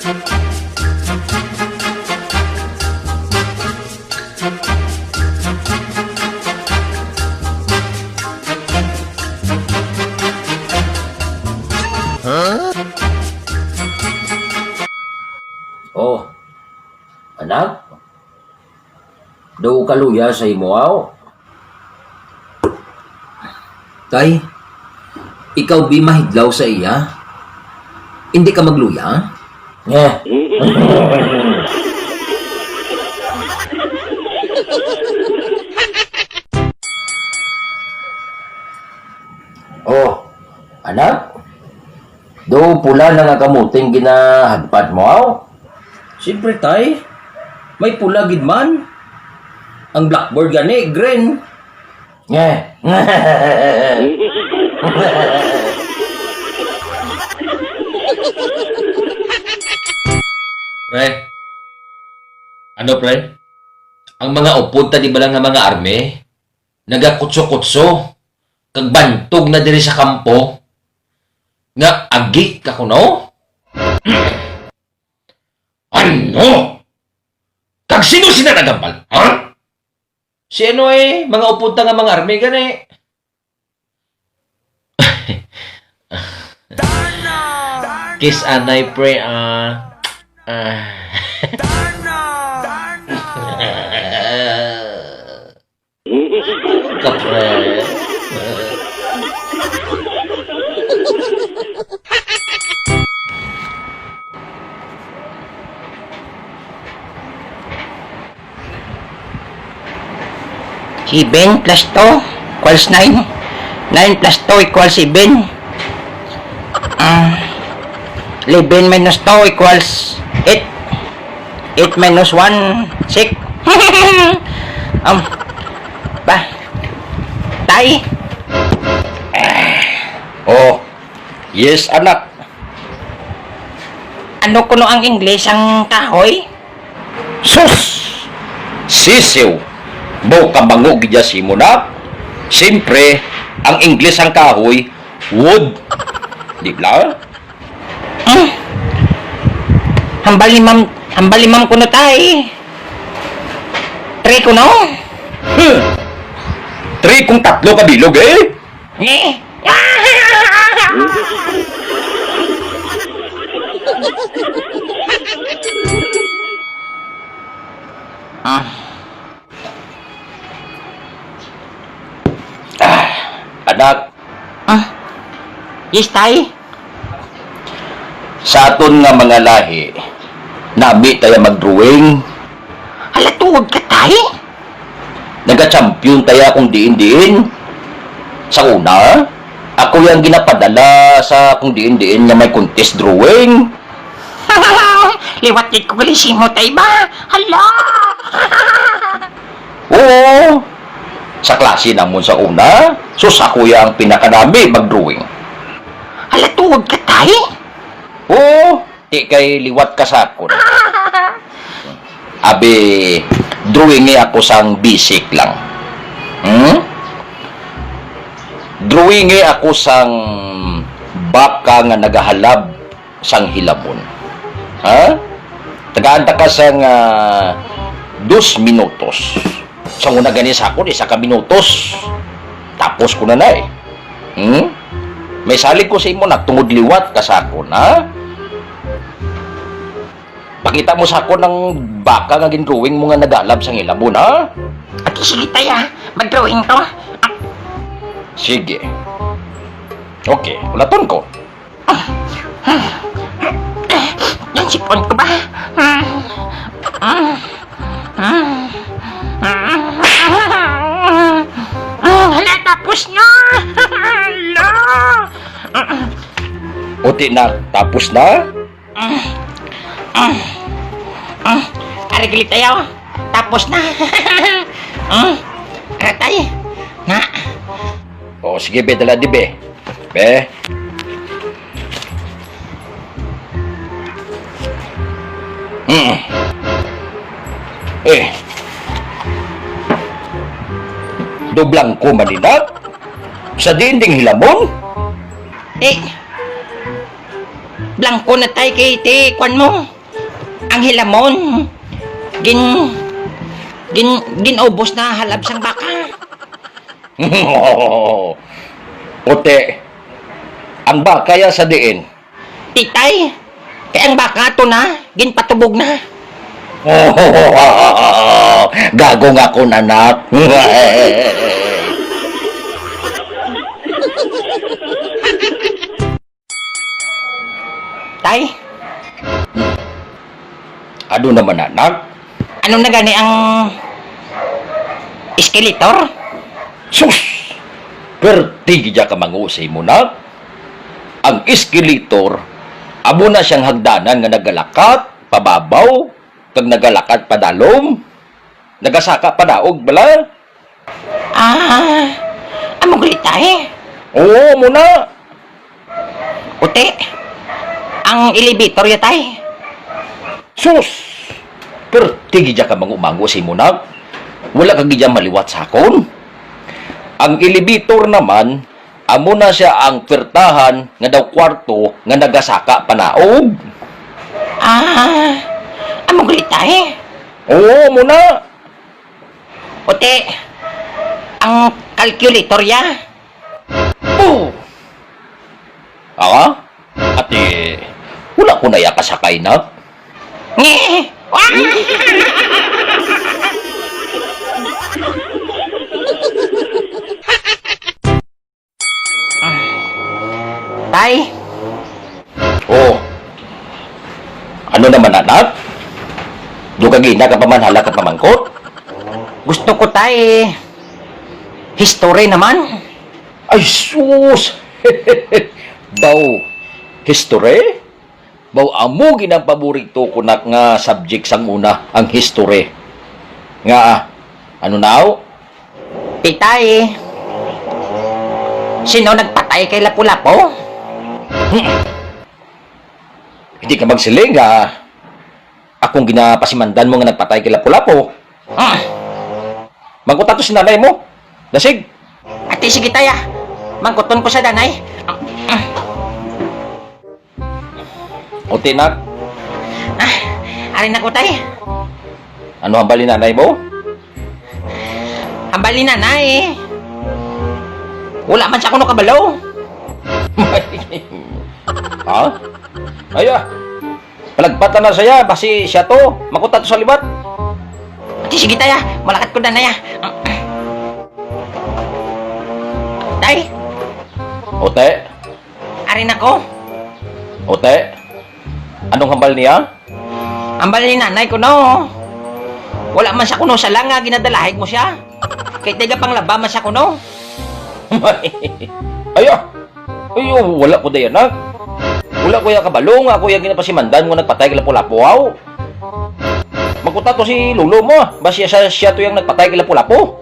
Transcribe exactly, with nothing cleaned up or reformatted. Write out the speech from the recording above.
Oh, anak? Daw ka luya sa imo, aw? Tay, ikaw bi mahidlaw sa iya? Hindi ka magluya? Ngeh. Oh, anak? Do pula na nga kamuting ginahadpad mo, aw? Siyempre, tay. May pula gid man. Ang blackboard gani, green. Ngeh. Pre. Ano, pre? Ang mga upod ta di bala nga mga army, nagakutso-kutso, kag bantog na diri sa kampo, nga agi ka kuno? Ano? Kag sino sila nagambal, ha? Si ano eh, mga upod ta nga mga army gani. Kiss anay, pre, ah. Ah. Ka, pre. Seven plus two equals nine. Nine plus two equals seven. Ah, eleven minus two equals eight. Eight minus one, six. Um, ba? Tay? Oh, yes, anak. Ano kuno ang Ingles ang kahoy? Sus! Sisiw! Bo, kamango gid ya si mo na. Siyempre, ang Ingles ang kahoy, wood. Di ba? Hmm. Hambal ni ma'am, hambal ni ma'am kuno, tay. Three kuno. Hmm. Three kung tatlo ka bilog, eh. Eh. Ah. Ah, anak. Ah. Yes, tay. Sa aton nga mga lahi, nami taya mag-drawing. Hala, tuod ka, tay? Naga-champion taya kung diin-diin. Sa una, ako yang ginapadala sa kung diin-diin nga may contest drawing. Liwat gid ko gali sa imo, tay, ba? Hala! Oo. Sa klase namon sa una, sus, ako ya ang pinakanami mag-drawing. Hala, tuod ka, tay? Oo, di kay liwat ka sa akon. Abi, drawingi ako sang basic lang. Hmm? Drawingi ako sang baka nga nagahalab sang hilamon. Ha? Tagaan ta ka sang, ah, dos minutos. Sa una gani sa akon, isa ka minutos. Tapos ko na na eh. Hmm? May salig ko sa imo na tungod liwat ka sa akon, ha? Pakita mo sa akon ang baka nga gin-drawing mo nga nagahalab sang hilamon, ha? Ati, sige, tay, ah. Mag-drawing ko. Sige. Okay, ulaton ko. Yung sipon ko ba? Hala, tapos na! Hala! Uti na, tapos na? Ari, gali, tay, oh. Tapos na. Aratay. Na. O, sige, be, dala di, be. Be. Mm. Eh. Do blangko man ni na? Sa dinding hilamon? Eh, blangko na, tay, kay ti, kwan mo. Ang hilamon, gin-, gin-, gin-ubos na halab sang baka. Puti, ang baka ya sa diin? Titay, kay ang baka ato na, ginpatubog na. Gago nga akon anak. Tay? Ano naman, anak? Ano na gani ang escalator? Sus! Perti gid ka mangusi mo, nak. Ang escalator, amo na siyang hagdanan nga nagalakat pababaw kag nagalakat padalom. Nagasaka panaog bala. Ah, amo gali, tay? Oo, amo na. Puti, ang elevator ya, tay? Sus! Perti gid ka mangumango sa imo, nak. Wala ka gid maliwat sa akon. Ang elevator naman, amo na sia ang puwertahan nga daw kwarto nga nagasaka panaog. Ah, amo gali, tay? Oo, amo na. Puti, ang calculator ya. Oh! Ah? Ati, wala ko na ya kasakay, nak. Nge! Tay, Oh. Ano naman, anak? Daw kagina ka pa man hala ka pamangkot? Gusto ko, tay. History naman. Ay, sus! Baw, history? Baw, amo gid ang paborito ko, nak, nga subject sang una, ang history. Nga, ano na, aw? Titay, sino nagpatay kay Lapu-Lapu? Hmm. Hindi ka magsiling nga akong ginapasimandan mo nga nagpatay kay Lapu-Lapu. Ah. Mangkuta to si nanay mo. Dasig. Ati, sige, tay, ah. Mangkuton ko sa nanay. Ah, ah. Puti, nak. Ah, ari na ko, tay. Ano hambal ni nanay mo? Hambal ni nanay, wala man siya kuno kabalo. Ha? Ay, ah. Palagpatan na siya, basi siya to. Makuta to sa libat. Di, sige, tay, ah. Malakat ko na, nay, ah. Tay. Ote. Ari na ko. Ote, anong hambal niya? Hambal ni nanay kuno, wala man siya kuno sala nga ginadalahig mo siya. Kay tiga panglaba man siya kuno. Ay, ah. Ay, oh, wala ko dayan, ah. Wala ko ya kabalo nga ako ya ginapasimandan nga nagpatay kay Lapu-Lapu, aw. Magkuta to si lolo mo, ah. Basi siya, siya to yang nagpatay kay Lapu-Lapu.